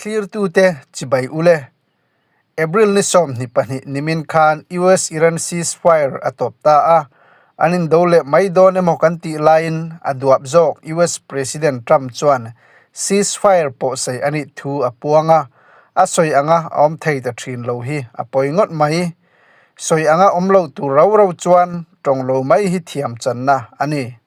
Thlirtute chibai ule. April ni 22 nimin khan US-Iran ceasefire a tawp ta a, an indo leh mai dawn emaw kan tih laiin a duap zawk US President Trump chuan ceasefire pawhsei a nih thu a puang a, a sawi anga a awm thei ta thin lo hi a pawi ngawt mai. Sawi anga awm lo tur rau rau chuan tawng lo mai hi thiam channa a ni.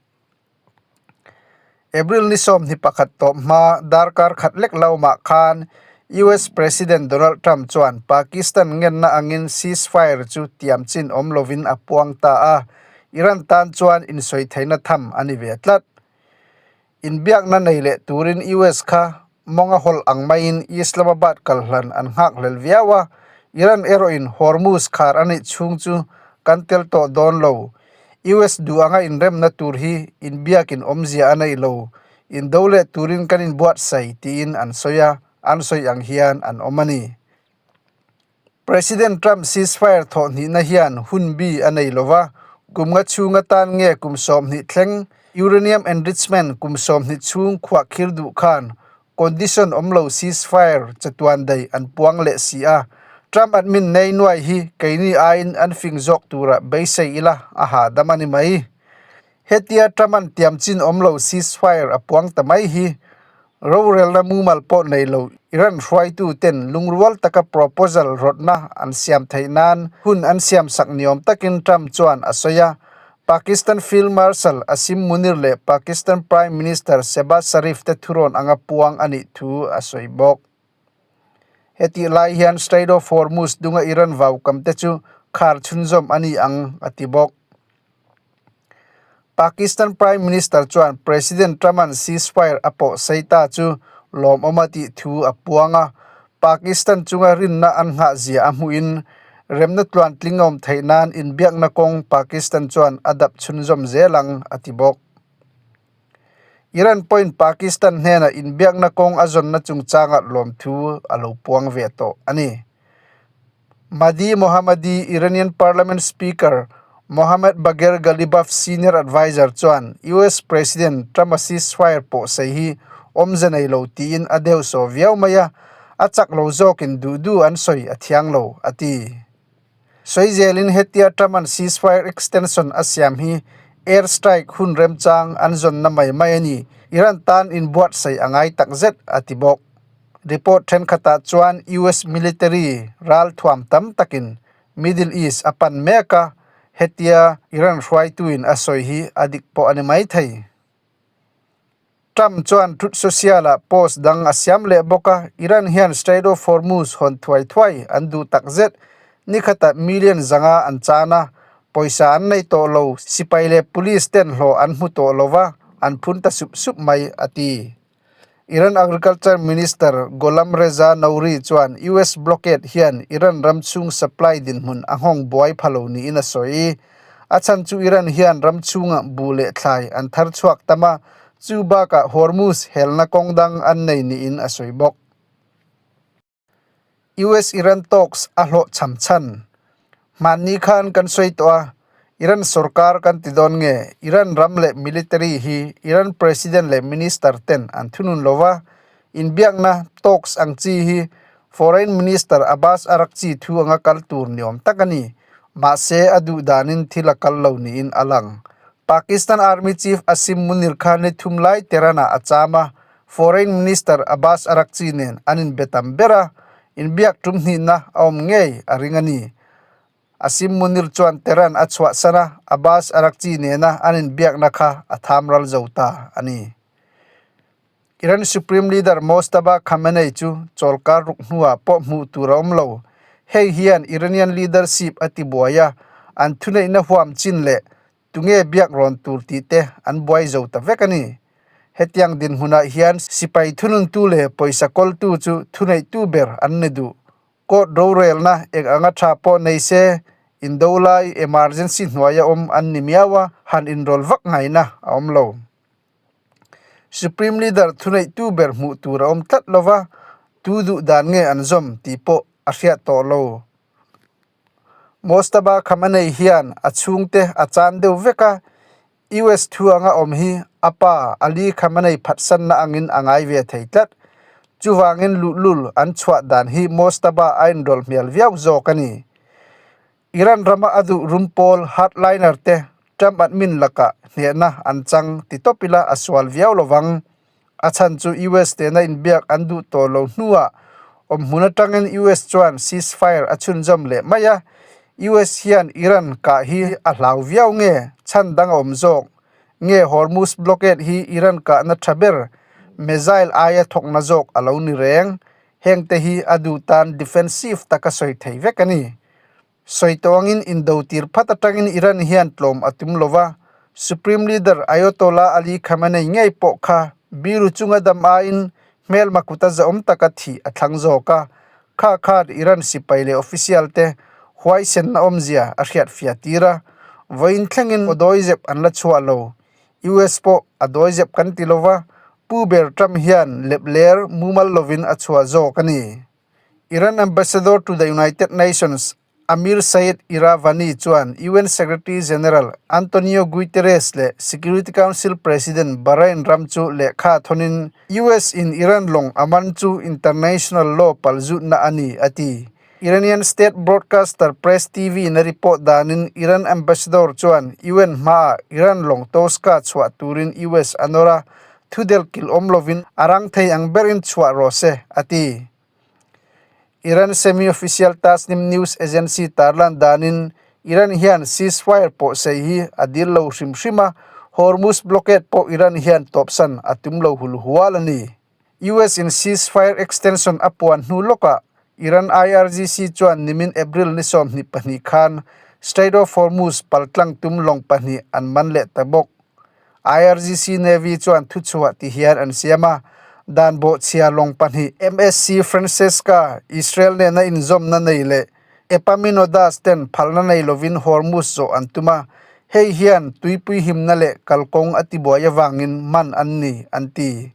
April ni 21 tawp hma darkar khat lek lo mah khan US President Donald Trump chuan Pakistan ngenna angin ceasefire chu tiam chin awm lovin a puang ta a, Iran tan chuan insawi theihna tham a ni ve tlat. Inbiakna nei leh turin US kha mawnga hawlh ang maiin Islamabad kalhlan an nghakhlel viau a, Iran erawhin Hormuz khar a nih chhung chu kan tel tawh dawn lo. US duh anga inremna tur hi inbiakin awmzia a nei lo, indo leh turin kan inbuatsaih tiin an sawi a, an sawi ang hian an awm a ni. President Trump ceasefire thawhhnihna hian hun bi a nei lo va, kum nga chhung atan nge kum 20 thleng uranium enrichment kum 20 chhung khuah khir duh khan condition awm lo ceasefire chatuan daih an puang leh si a. Trump admin nei nuai hi keini aiin an fing zawk tura beisei ila a hahdam a ni mai. Hetia Trump-a'n tiam chin awm lo ceasefire a puang ta mai hi rorelna mumal pawh nei lo Iran hruaitu ten lungrual taka proposal rawtna an siam theih nan hun an siam sak niawm takin Trump chuan a sawi a. Pakistan Field Marshal Asim Munir leh Pakistan Prime Minister Shehbaz Sharif te thurawn anga puang a nih thu a sawi bawk. Hetih lai hian Strait of Hormuz dunga Iran vaukam te chu khar chhunzawm a ni ang a ti bawk. Pakistan Prime Minister chuan President Trump-a'n ceasefire a pawh sei ta chu lawmawm a tih thu a puang a, Pakistan chunga rinna an nghah zia a hmuhin remna tluantling a awm theih nan inbiakna kawng Pakistan chuan a dap chhunzawm zel ang a ti bawk. Iran pawhin Pakistan hnenah inbiakna kawng a zawnna chungchangah lawmthu a lo puang ve tawh a ni. Mahdi Mohammadi, Iranian Parliament Speaker Mohammad Bagher Ghalibaf senior adviser chuan US President Trump-a ceasefire pawh sei hi awmze nei lo tiin a deuhsawh viau mai a, a chak lo zawkin duh duh an sawi a thiang lo, a ti. Sawi zelin hetia Trump-a'n ceasefire extension a siam hi air strike hun remchang an zawnna mai mai a ni, Iran tan inbuatsaih a ngai takzet, a ti bawk. Report thenkhatah chuan US military ral thuam tam takin Middle East a pan mek a, hetia Iran hruaituin a sawi hi a dik pawh a ni maithei. Trump chuan Truth Social-ah post dang a siam leh bawk a, Iran hian Strait of Hormuz hawn thuai thuai an duh takzet. Nikhatah million zanga an chan a, pawisa an nei tawh lo, sipai leh police ten hlawh an hmu tawh lo va, an phun ta sup sup mai, a ti. Iran Agriculture Minister Gholam Reza Nouri chuan US blockade hian Iran ram chhung supply dinhmun a nghawng buai pha lo niin a sawi. A chhan chu Iran hian ram chhungah buh leh thlai an thar chhuak tam a, chu bakah Hormuz helna kawng dang an nei niin a sawi bawk. US-Iran talks a hlawh cham chhan. Hmanni khan kan sawi tawh a, Iran sorkar kan ti dawn nge, Iran ram leh military hi Iran president leh minister ten an thunun lo va, inbiakna talks ang chi hi Foreign Minister Abbas Araghchi thu anga kal tur ni awm tak a ni. Mahse a duh danin thil a kal lo niin a lang. Pakistan Army Chief Asim Munir kha ni thum lai Tehran-ah a cham a, Foreign Minister Abbas Araghchi nen an inbe tam ber a, inbiak tum hnihna a awm ngei a ring a ni. Asim Munir chuan Tehran a chhuahsan a, Abbas Araghchi nena an inbiakna kha a tham ral zo ta a ni. Iran Supreme Leader Mojtaba Khamenei chu chawlkar ruk hnuah pawh hmuh tur a awm lo. Hei hian Iranian leadership a tibuai a, an thuneihna huam chin leh Tunge biak rawn tur tih te an buai zo ta vek a ni. Hetiang dinhmunah hian sipai thununtu leh pawisa kawltu chu thuneihtu ber an ni duh. Court rorelna eng anga tha pawh nei se, indo lai emergency hnuaia awm an ni miau a, han inrawl vak ngaihna a awm lo. Supreme Leader thuneihtu ber hmuh tur a awm tlat lo va, tu duh dan nge an zawm tih pawh a hriat tawh lo. Mojtaba Khamenei hian a chhungte a chan deuh vek a, US thu anga awm hi a pa Ali Khamenei phatsanna angin a ngai ve thei tlat. Chuvangin luhlul an chhuah dan hi Mojtaba a inrawlh hmel viau zawk a ni. Iran rama a duh rum pawl hardliner te Trump admin lakah hnehna an chang ti tawp ila a sual viau lovang. A chhan chu US tena inbiak an duh tawh lo hnuah awmhmun atangin US chuan ceasefire a chhunzawm leh mai a. US hian Iran kah hi a hlau viau nge chhan dang a awm zawk? Nge Hormuz blockade hi Iran kahna tha ber missile aia thawkna zawk a lo ni reng? Hengte hi a duh tan defensive taka sawi thei vek a ni. Sawi tawngin indo tir phat atangin Iran hian tlawm a tum lo va, Supreme Leader Ayatollah Ali Khamenei ngei pawh kha biru chunga dam aiin hmelma kuta zahawm taka thih a thlang zawk a, kha khan Iran sipai leh official te huaisenna awmzia a hriatfiah tir a, vawiin thlengin aw dawizep an la chhuah lo. US pawh a dawizep kan ti lo va, Pu ber Trump hian lepler mumal lovin a chhuah zawk a ni. Iran Ambassador to the United Nations Amir Saeed Iravani chuan UN Secretary General Antonio Guterres leh Security Council President Bahrain ram chu lehkha thawnin US in Iran lawng a man chu international law palzutna a ni a ti. Iranian state broadcaster Press TV in a report danin Iran ambassador chuan UN hmaah Iran lawng Toska chhuah turin US a nawr a, Thudel kilh awm lovin a rang thei ang berin chhuah rawh se, a ti. Iran semi-official Tasnim news agency tarlan danin Iran hian ceasefire pawh sei hi a dil lo hrim hrim a, Hormuz blockade pawh Iran hian tawpsan a tum lo hul hual a ni. US in ceasefire extension a puan hnu lawkah Iran IRGC chuan nimin April ni 22 khan Strait of Hormuz paltlang tum lawng pahnih an man leh ta bawk. IRGC Navy chuan thuchhuah ti hian an siam a, dan bawhchhia lawng pahnih MSC Francesca, Israel nena inzawmna nei leh Epaminondas ten phalna nei lovin Hormuz zawh an tum a, hei hian tuipui himna leh kalkawng a tibuai avangin man an ni, an ti.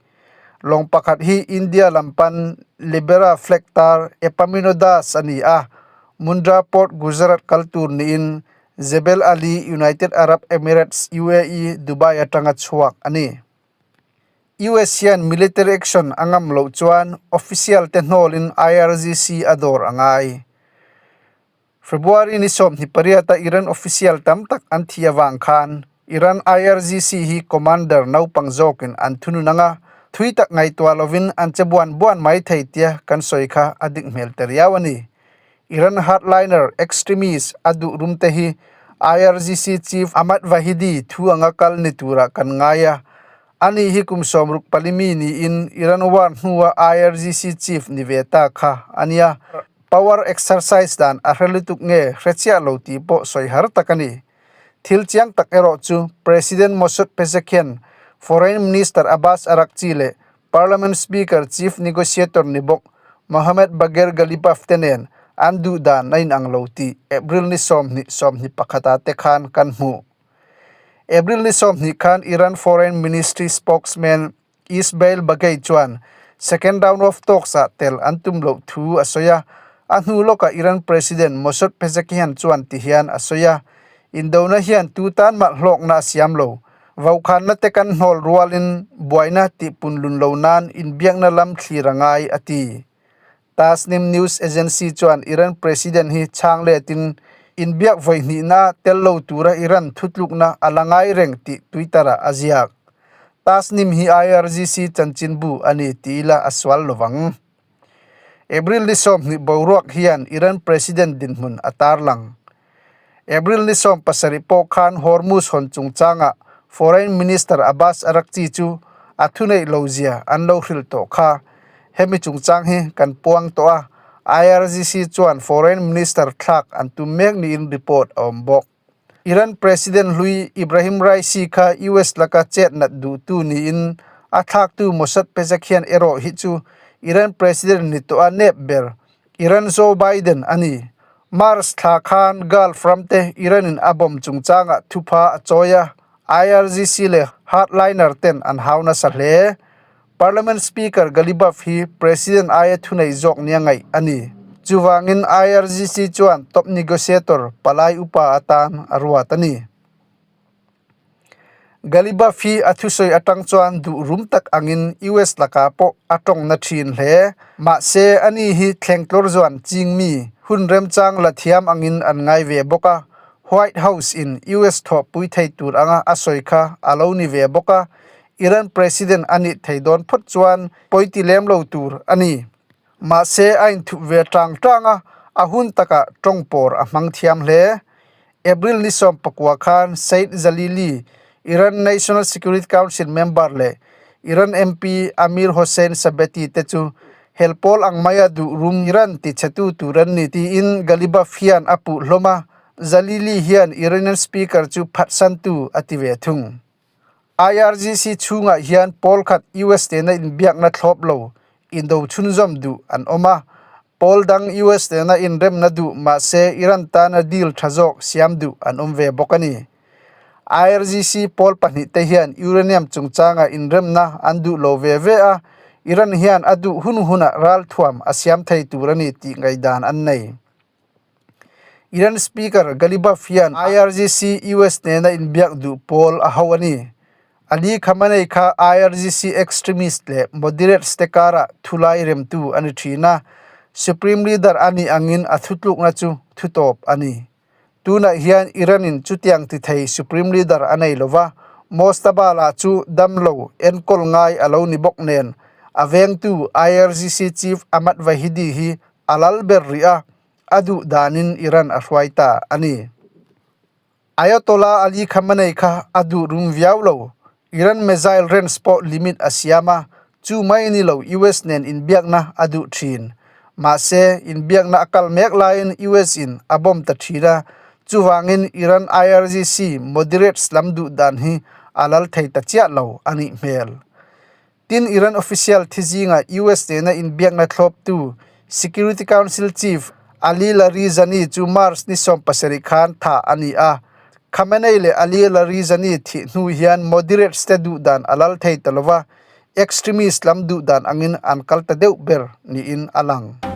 Lawng pakhat hi India lam pan Libera flag tar Epaminondas a ni a, Mundra Port, Gujarat kal tur niin Jebel Ali, United Arab Emirates, UAE, Dubai atanga chhuak a ni. US hian military action a ngam loh chuan official te hnawlin IRGC a dawr a ngai. February ni 28 a Iran official tam tak an thi avang khan Iran IRGC hi commander naupang zawkin an thunun anga thui tak ngaihtuah lovin an che buan buan mai thei tia kan sawi kha a dik hmel ta riau a ni. Iran hardliner extremist a duh rum te hi IRGC chief Ahmad Vahidi thu anga kal ni turah kan ngai a. Ani hi kum 64 mi niin Iran war hnua IRGC chief ni ve ta kha a nia. Power exercise dan a hre lutuk nge hre chiah lo tih pawh sawi har tak a ni. Thil chiang tak erawh chu President Masoud Pezeshkian, Foreign Minister Abbas Araghchi leh Parliament Speaker Chief Negotiator ni bawk Mohammad Bagher Ghalibaf te nen an duh dan a inang lo tih April ni 20 21 ah te khan kan hmu. April ni 20 khan Iran Foreign Ministry spokesman Ismail Baghaei chuan second round of talks ah tel an tum loh thu a sawi a, a hnu lawkah Iran President Masoud Pezeshkian chuan ti hian a sawi a, Indona hian tu tan mah hlawkna a siam lo. Vokhanna te kan hnawl rualin buaina tih punlun lo nan inbiakna lam thlir a ngai, a ti. Tasnim News Agency chuan Iran President hi chhang letin inbiak vawi hnihna tel lo tura Iran thutlukna a la ngai reng tih Twitter-ah a ziak. Tasnim hi IRGC chanchinbu a ni ti ila a sual lovang. April ni 20 boruak hian Iran President dinhmun a tarlang. April ni 17 pawh khan Hormuz hawn chungchangah Foreign Minister Abbas Araghchi chu a thuneih lo zia an lo hrilh tawh kha. Hemi chungchang hi kan puang tawh a, IRGC chuan Foreign Minister thlak an tum mek niin report a awm bawk. Iran President hlui Ibrahim Raisi kha US laka chet nat duhtu niin a thlaktu Mossad Pezeshkian erawh hi chu Iran President ni tawh a nep ber Iran Joe Biden a ni. March thla khan Gulf ram te Iran in a bomb chungchangah thupha a chawi a, IRGC leh hardliner ten an hau nasa hle. Parliament Speaker Ghalibaf hi President aia thuneih zawk nia ngaih a ni. Chuvangin IRGC chuan top negotiator palai upa atan a ruat a ni. Ghalibaf hi a thusawi atang chuan duh rum tak angin US lakah pawh a tawng na thin hle. Mahse, ani hi thleng tlawr zuan ching mi, hun remchang la thiam angin an ngai ve bawk a. White House in US thawhpui thei tur anga a sawi kha a lo ni ve bawk a, Iran President a nih thei dawn phawt chuan pawiti lem lo tur a ni. Mahse, a inthup ve tang tang a, a hun takah tawng pawr a hmang thiam hle. April ni 19 khan Said Jalili, Iran National Security Council member leh Iran MP Amir Hossein Sabeti te chu hel pawl ang maia duh rum Iran tichhetu tur an ni tiin Ghalibaf hian a puh hlawm a, Jalili hian Iranian speaker chu phatsantu a ti ve thung. IRGC chhungah hian pawl khat US nena inbiakna thlawp lo, indo chhunzawm duh an awm a. Pawl dang US nena inremna duh mahse Iran tana deal tha zawk siam duh an awm ve bawk a ni. IRGC pawl pahnihte hian uranium chungchanga inremna an duh lo ve ve a, Iran hian a duh hun hunah ralthuam a siam thei tur a ni tih ngaihdan an nei. Iran Speaker Ghalibaf hian IRGC US nena inbiak duh pawl a ho a ni. Ali Khamenei kha IRGC extremist leh moderates te karah thulai remtu a ni thin a, Supreme Leader a nih angin a thutlukna chu thutawp a ni. Tunah hian Iran-in chutiang ti thei Supreme Leader a nei lova, Mojtaba lah chu damlo enkawl ngai a lo ni bawk nen a vengtu IRGC Chief Ahmad Vahidi hi A lal ber rih a, a duh danin Iran a hruai ta a ni. Ayatollah Ali Khamenei kha a duh rum viau lo. Iran missile range pawh limit a siam a, chu mai ni lo US nen inbiakna a duh thin. Mahse, inbiakna a kal mek laiin US in a bomb ta thin a, chuvangin Iran IRGC moderates lam duh dan hi a lal thei ta chiah lo a nih hmel. Tin, Iran official thi zingah US nena inbiakna thlawptu Security Council Chief Ali Larijani chu March ni 17 khan thah a ni a. Khamenei leh Ali Larijani thih hnu hian moderates te duhdan a lal thei ta lova, extremist lam duhdan angin an kal ta deuh ber niin a lang.